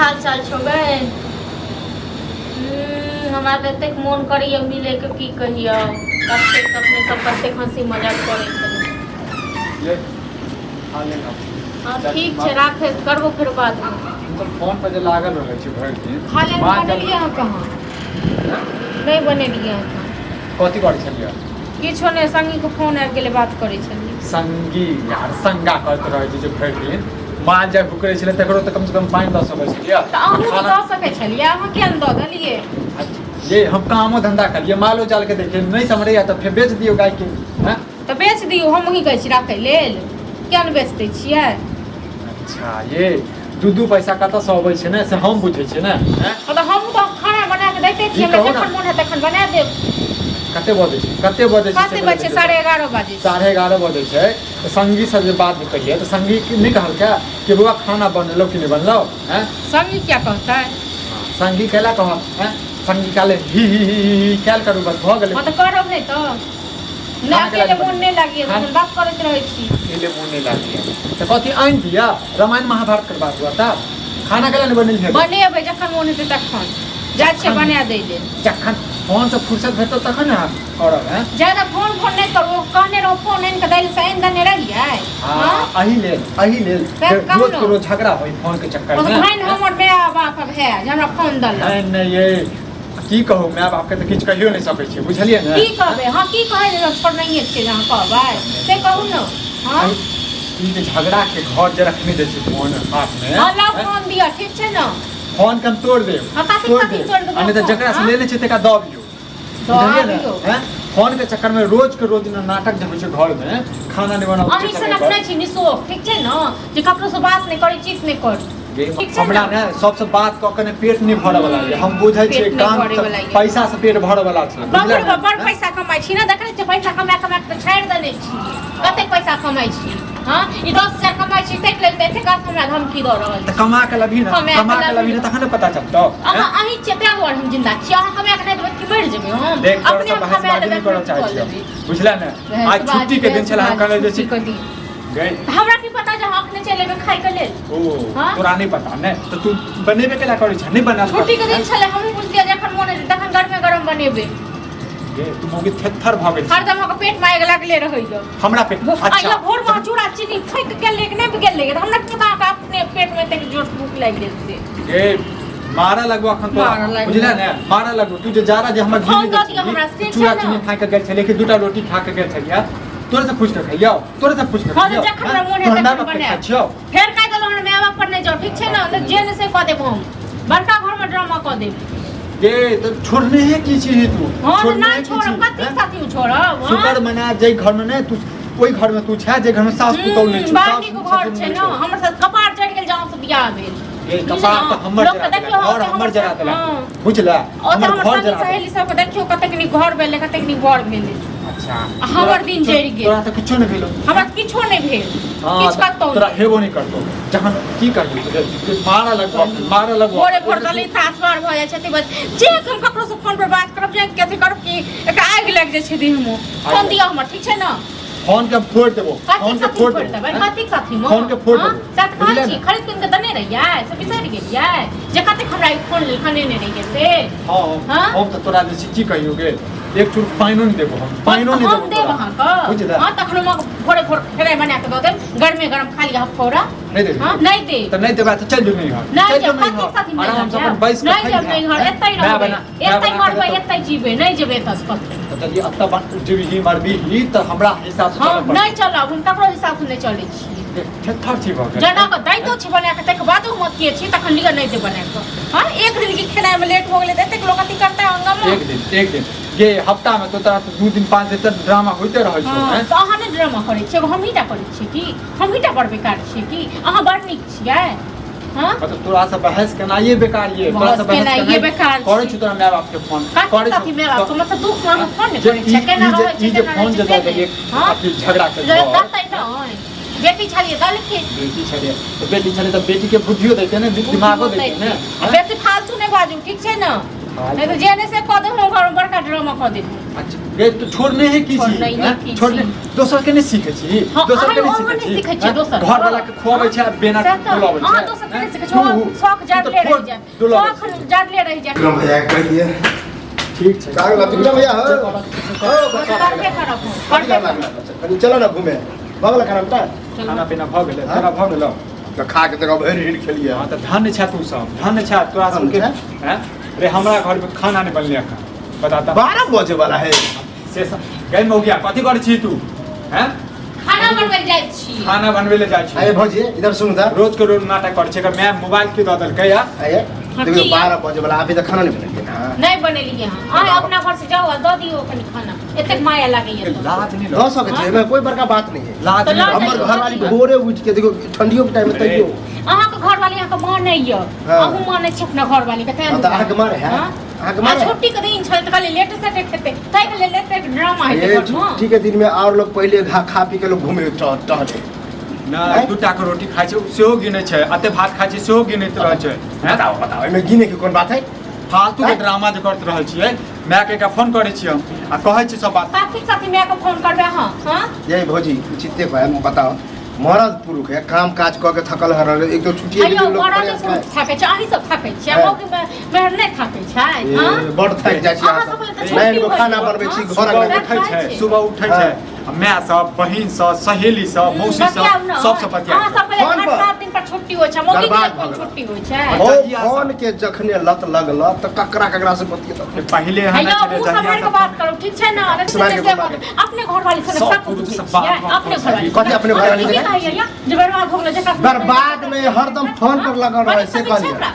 हाल चाल छौ गै? हमरा तऽ एतेक मोन करैए मिलैके, की कहियौ, कतेक अपने सब कतेक हँसी मजाक करै छलियै। ये खा लेना। हँ, ठीक छै, राखै, करबो फेर बादमे। हम फोन पर जे लागल रहै छी भरि दिन। खा लेना। माँ जब- बनेलियै अहाँ कहाँ? नहि बनेलियै अहाँ। कथी करै छलियै? किछो नहि, संगीके फोन आबि गेलै, बात करै छलियै। संगी यार संगा करैत रहै छै जे भरि दिन माल जाल भुकरै छलै, तकरो तऽ कमसँ कम पानि दऽ सकै छलियै। तऽ अहूँ तऽ खाना दऽ सकै छलियै, अहाँ किया नहि दऽ देलियै? ये हम कामो धंधा करियै, मालो जाल के देखियै, नहि सम्हरैया तऽ फेर बेच दियौ गायके, हैं? तऽ बेच दियौ, हम ही कहै छी राखै लेल, किया नहि बेच दै छियै? अच्छा, ये दू दू पैसा कतऽसँ अबै छै ने, से हम बुझै छियै ने, हैं? हँ, तऽ हमहूँ तऽ खाना बना कऽ दैते छियै। ई हमरा कहू ने। जखन मोन हैत तखन बना देब। कते बजै छै, कते बजै छै? कते बजे? 11:30 बजे छै। 11:30 बजै छै तऽ संगी से जे बात करियै तऽ संगी की नहि कहलकै कि बौआ खाना बनेलहुँ कि नहि बनलहुँ, हैं? संगी किया कहतै? संगी कैला कहत, हैं? संगी कहले ही ही ही ही ही कैल करू, बस भऽ गेलै। हँ, तऽ करब नहि तऽ नहि खाना अकेले केला मोन नहि लागैए, खाना- तखन बात करैत रहै छी। अकेले मोन नहि लागैए तऽ कथी आनि दिअ, रामायण महाभारत करबा दिअ? तऽ खाना कैला नहि बनेलियै? बनेबै जखन मोन हेतै तखन जाइ छियै बना दै लेल। जखन फोनसँ फुर्सत भेटतौ तखन ने हम करब, हैं? ज्यादा फोन फोन नहि करू, कहने रहू फोन आनि कऽ दै लेल, से आनि देने रहियै? हाँ। हँ। अही लेल, अही लेल सएह जे कहू रोज ने। के रोज झगड़ा होई फोन के चक्कर में। भाइन हमर माय बाप भए जे हमरा फोन देलक। नहीं नहीं, ये की कहू, माय बाप के तऽ किछु कहियो नहि सकै छियै, बुझलियै ने? की कहबै? हँ, की कहै लेल छोड़नैये छियै जे अहाँ कहबै से कहू ने, हँ। ई जे झगड़ा के घर जे रखने जे छै फोन हाथ में। हँ, लाउ फोन दिअ, ठीक छै ने? फोन के हम तोड़ देब। हँ, कथी तोड़ कथी देब। तोड़ देबै आ नहि तऽ फोन, जकरा से हँ? लेने छै तकरा दऽ अबियौ, दऽ बुझलियै ने? अबियौ। हैं? फोन के चक्कर में रोज के रोज ने नाटक जे होइ छै घर में, खाना नहि बनाबै अहीं छै सनक समय पर। नहि छी निशोख, ठीक छै ने, जे ककरो से बात नहि करी, चीत नहि करी, गे, ठीक छै हमरा ने? ने सबसे बात कऽ के ने पेट नहि भरऽ वाला ये, हम बुझै छियै। पेट नहि काम भरे वाला ये। पैसा से पेट भरऽ वाला छै, बाप बुझलियै रे ने? बाप, बड़ पैसा कमाइ छी ने, देखै छियै पैसा कमा कमा कऽ तऽ छाड़ि देने छी, कतेक पैसा कमाइ छी। हँ, ई 10,000 कमाइ छी ताहिके लेल तऽ एतेक हमरा धमकी दऽ रहल तऽ छी। कमा के लबही ने, कमा के कमा के लबही। लबही ने तखन ने पता चलतौ, हैं? अहाँ अहीं छियै ताहि दुआरे हम जिन्दा छी, अहाँ कमा कऽ नहि देबै तऽ मरि जेबै हम। देख, तोरा अपने से हम कमा बहसबाजी लेबै, नहि करऽ अपने चाहै कऽ छियौ, लेबै। बुझले ने? आज छुट्टी के दिन छलै, हम कहले जे छी छुट्टी के दिन गई। तऽ हमरा की पता जे अहाँ अखने चलि एबै खायके लेल। ओ हाँ? तोरा नहि पता ने तऽ तू बनेबे केला करै छ, नहि बनाल? छुट्टी के दिन छलै, हमहूँ बुझलियै जे एखन मोन हेतै तखन गरमे गरम बनेबै। गे, तू मौगी थेथर भऽ गेल छी। हरदम अहाँके पेट मे आगि लागले रहैया। हमरा पेट? अच्छा, अच्छा। भोर मे अहाँ चूड़ा चीनी फैक गेलै कि नहि गेलै, तऽ हमरा की पता अहाँके अपने पेट मे एतेक जोर से भूख लागि गेल से। गे, मारऽ लगबो अखन तोरा। मारऽ लगबो। बुझले ने, मारऽ लगबो। तू जे जाड़ा जे हमर फोन घी दऽ दिअ हमरा, से चूड़ा छै ने। चीनी खा के गेल छलियै कि दूटा रोटी खा के गेल छलियै, तोरे से पूछ के खइयौ, तोरे से पूछ के हँ, खइयौ। तऽ जखन हमरा मोन तोहर हेतै माय तखन बाप के बनायब। खाइ छियौ। फेर कहि देलहुँ, हमरा माय बाप पर नहि जाउ, ठीक छै ने? तऽ जे नहि से कऽ देब, हम बड़का घरमे ड्रामा कऽ देब। गे, तऽ छोड़ने है की छी तू? हँ, तऽ छोड़ने नहि है की छोड़ब छी, कथी हैं? साथी छोड़ब, हँ? शुक्र मना जै घर में नहि तू, ओहि घर में तू छै जे घर में सास पुतौह नहि छौ, बड़ सास नीक ससुर घर छै नहि ने छौ। हमर सब कपार चढ़ि गेल जहाँ से बियाह भेल। गे, कपार तऽ हमर लोक जरा के देलक, देखियौ घर ओतऽ हमर जरा सब- देलक, हँ। बुझला? ओतऽ हमर हमर घर संगी जरा देलक। सहेली सबके देखियौ कतेक नीक घर भेलै, कतेक नीक बर भेलै। अच्छा। आ हमर दिन जरि गेल। तोरा तऽ किछो नहि भेलो। हमरा तऽ किछो नहि भेल। हाँ, किछु कतौ तोरा नहि। हेबो नहि करतौ। जखन की करबी, मारऽ लगबो, मारऽ लगबो। भोरे भोर दलित आसवार भऽ जाइ छथि, बस जे हम ककरो से फोन पर बात करब, जे अथी करब कि एकरा आगि लागि जाइ छै देहमे। फोन दिअ हमर, ठीक छै ने? फोन के हम फोड़ देबो। कथी फोन के साथी फोड़ फोड़ि देबो, देबै? हैं? कथी साथी मे? फोन के फोड़ हाँ? देबो। से तऽ कहै बुझलियै छी ने? खरीद कीन के देने रहियै से बिसरि गेलियै जे कतेक हमरा ई फोन खनेने रहियै से? हाँ। हाँ? हम तऽ तोरा जे छै की कहियौ गे, एक चूर पानिओ नहि देबो हम, पानिओ नहि हम देबो देब तोरा। अहाँके। बुझले? हँ, तखन हम अहाँके भोरे भोर खेनाइ बना कऽ दऽ देब, गरमे गरम खा लिअ हफौरा। नहि देबही? हँ, नहि देब। तऽ नहि देबा तऽ चलि जो नैहर। नहि चलि जो जायब, कथी नैहर, साथी नहि आराम से अपन जायब। बैस कऽ नहि जायब खइहे, नैहर, हैं? एतै माय रहबै, बना, माय एतै बना कऽ मरबै, देतौ। एतै जीबै, नहि जेबै एतऽ से कतौ। तऽ यदि एतऽ जीबही मरबीही तऽ हमरा हिसाबसँ चलऽ हम पड़तौ। नहि चलब, हम ककरो हिसाबसँ नहि चलै छी। थेथर छी भऽ गेल। जना कऽ दैतो छी बना कऽ, ताहिके बादो हम अथिए छी, तखन लिअ, नहि देब बना कऽ। हँ, एक दिन के खेनाइमे लेट भऽ गेलै तऽ एतेक लोक अथी करतै हंगामा? एक दिन, एक दिन गे, हफ्ता में तो तोरा तऽ 2 दिन 5 दिन तक ड्रामा होइते रहै छौ। हँ। हैं? तऽ अहाँ नहि ड्रामा करै छियै, एगो हमही टा करै छियै की? हमही टा बड़ बेकार छियै की? अहाँ बड़ नीक छियै, हँ? मतलब तोरा से बहस केनाइए बेकार ये, तोरा से बहस बहस केनाइए बेकार करै छै। छी तोरा माय बाप के फोन कथी करै साथी छौ माय बाप के मतलब दुख में अहाँ फोन नहि जे करै छियै? ई केना ई जे रहै छै, ई जे केना फोन रहै जे छै दऽ से देलियै नहि। हँ, अथी झगड़ा के घर देतै नहि, बेटी छलियै देलखिन। बेटी छलै तऽ, बेटी छलै तऽ बेटी के बुद्धियो दैते ने, दिमागो दैते ने। आ बेसी फालतू नहि बाजू, ठीक छै ने? फालतू। नहि तऽ जे नहि से कऽ देब, हम घरमे बड़का ड्रामा कऽ देब। अच्छा गे तू छोड़ने है की छी छोड़ने हैं? की छी। छोड़ने दोसर के नहीं सीखे छी हाँ, दोसर के अहाँ नहीं अहाँ सीखे नहि छी सीखै छियै हैं? दोसर। घर वाला के खुआबै छै आ बेना सएह तऽ, डोलाबै छै अहाँ दोसर के नहि सीखै छी, तू- अहाँ शौख तू तऽ जड़ले रहि ठोर जायत डोलाबै शौख छी। जड़ले रहि जायत विक्रम भैया के कहि दिए ठीक छै का गेला विक्रम भैया हो हो करबे करब हम, कथी करबे लागल करब। कनी चलो ना घूमे भऽ गेल खाना पीना चलू। खाना पीना भऽ गेलै हाँ? तोरा भऽ गेलौ तऽ खा के देखो भरि हिड़ खेलिए हाँ तऽ धन्य छै तू सब धन्य छै तोरा धन्य सबके छै? हैं रे हमरा घर में खाना नहीं बनले अखन बता तऽ 12 बजे वाला है से सब गई मौगिया कथी करै छी तू हैं खाना बनबै लए जाइ छी खाना बनबै ले जाइ छी आइए भौजी इधर सुन था रोज के रोज नाटक करै छै एकर माय मोबाइल के दऽ देलकै या आइए हाँ, देखियो की? 12 बजे वाला अभी तक खाना नहीं बनेलिए ना नहि बनेलियै हँ अहाँ अपना घर से जाउ आ दऽ दियौ कनि खाना एतेक माया लागैया तऽ। लाज नहीं दऽ सकै छियै एहिमे कोई बड़का बात नहीं है लाज तऽ नहीं लाज हमर घरवाली भोरे उठि के देखियो ठंडियो के टाइम में तैयो अहाँके घरवाली अहाँके मानैया हाँ। अहूँ मानै छी अपना घरवाली के तें हाँ, तऽ अहाँके मानै है? हाँ? अहाँके मानै आ है? छुट्टी के दिन छलै तऽ कहलियै लेट सेट खेतै ताहि के लेल एतेक ड्रामा हेतै ये घरमे छुट्टी के दिन में और लोग पहले घा खा पी के लोग घूमे टहले ना दूटा के रोटी खाइ छै सेहो गिनै छै अते भात खाइ छै सेहो गिनैत रहै छै हैं? बताओ बताओ एहिमे गिने के कोन बात है फालतू के हैं? ड्रामा जे करैत रहल छियै माय के एकरा फोन करै छियै हम आ कहै छी सब बात काफी साथी माय के फोन करबै अहाँ हाँ यही भौजी उचिते कहे हम बताओ मरद पुरुष है काम काज कऽ के थकल हरल एक तो छुट्टी के अयो दिन लोग मरद प्रयास पुरुष थाकै छै अहीं सब थाकै छियै हैं। मौगी मेहर नहि थाकै छै ए, हाँ बड़ थाकि जाइ छी अहाँ अहाँ सब सब लए तऽ लाइन छुट्टी में होइ खाना छै। बनबै छी हाँ? घर सुबह अंगना उठै खाइ छै छै। सुबह उठै छै आ माय सब बहिन सब सहेली सब मौसी बतियाउ सब ने। सबसँ बतिया अहाँ सबके फोन आठ पर। सात दिन पर छुट्टी होइ छै मौगी के बर्बाद कोन भऽ गेल। छुट्टी होइ छै हो जहिया से- फोन के जखने लत लगल तऽ ककरा ककरा से बतियेतौ पहिले एहन हेलो छलै मुँह जहिया सम्हारि के से बात करू ठीक छै ने सम्हारि के से बात अपने घरवाली से सब सब पुरुष बुझै सब बात छियै बात अपने घरवाली कथी अपने घरवाली की से? कहैया या जे बर्बाद हो गेलै जकरा बर्बाद नहीं हरदम फोन पर लगल रहे से कहलिए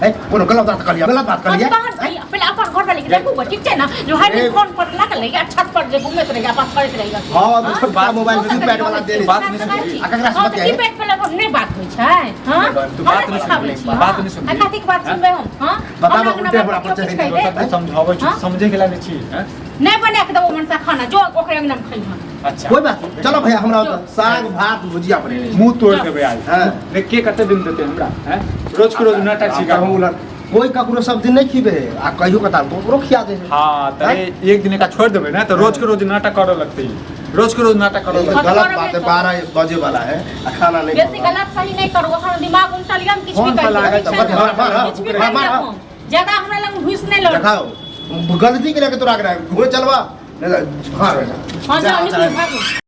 है कोनो गलत बात कहलिए गलत बात कहलिए तहन की पहिले अपन घरवाली के देखू ठीक छै ने जो हर दिन ए। फोन पर लागल रहैया छत पर जे घूमैत रहैया बात करैत रहैया हाँ, तो छोटका मोबाइल में कीपैड वाला देने बात नहीं सुनबी। आ ककरा से बतियाई? कीपैड वाला पर नहीं बात होइ छै हां तू बात नहीं सुनबी, बात नहीं सुनबी। आ कथी के बात सुनबै हम हां बताबो, उल्टे हमरा पर चढ़ि चढ़ि गेल। तू समझाबै छी हाँ? समझे के लागे छी हैं? नहीं बना के देबो मनसा खाना जो ओकरे अंगना में खइहन अच्छा कोई बात नहीं चलो भैया हमरा ओतऽ साग भात भुजिया बनेने छी। मुंह तोड़ देबै आज हाँ। देख के कते दिन देते हमरा हैं रोज के रोज नाटक आब छी तऽ हम उलट कोई ककरो सब दिन नहीं खिबे है आ कहियो कतार ककरो खिया दे है हाँ त एक दिन का छोड़ देबै ना तो रोज के रोज नाटक करऽ लगतै रोज के रोज नाटक करऽ ये तो लगतै गलत बात है 12 बजे वाला है आ खाना नहीं बेसी बनल। गलत सही नहीं करू अखन दिमाग उल्टल यऽ हम किछु भी फोन पर कहि लागल देबै, तऽ ठीक छै मार, मार, ने? किछु भी मार, कहि मार। देब हम। ज्यादा हमरा लग घुस नहि लड़ देखाओ गलती के लेके तोरा आगे घूमे चलवा नहीं तो हाँ हाँ जा, जाओ जा। निकलू भागू।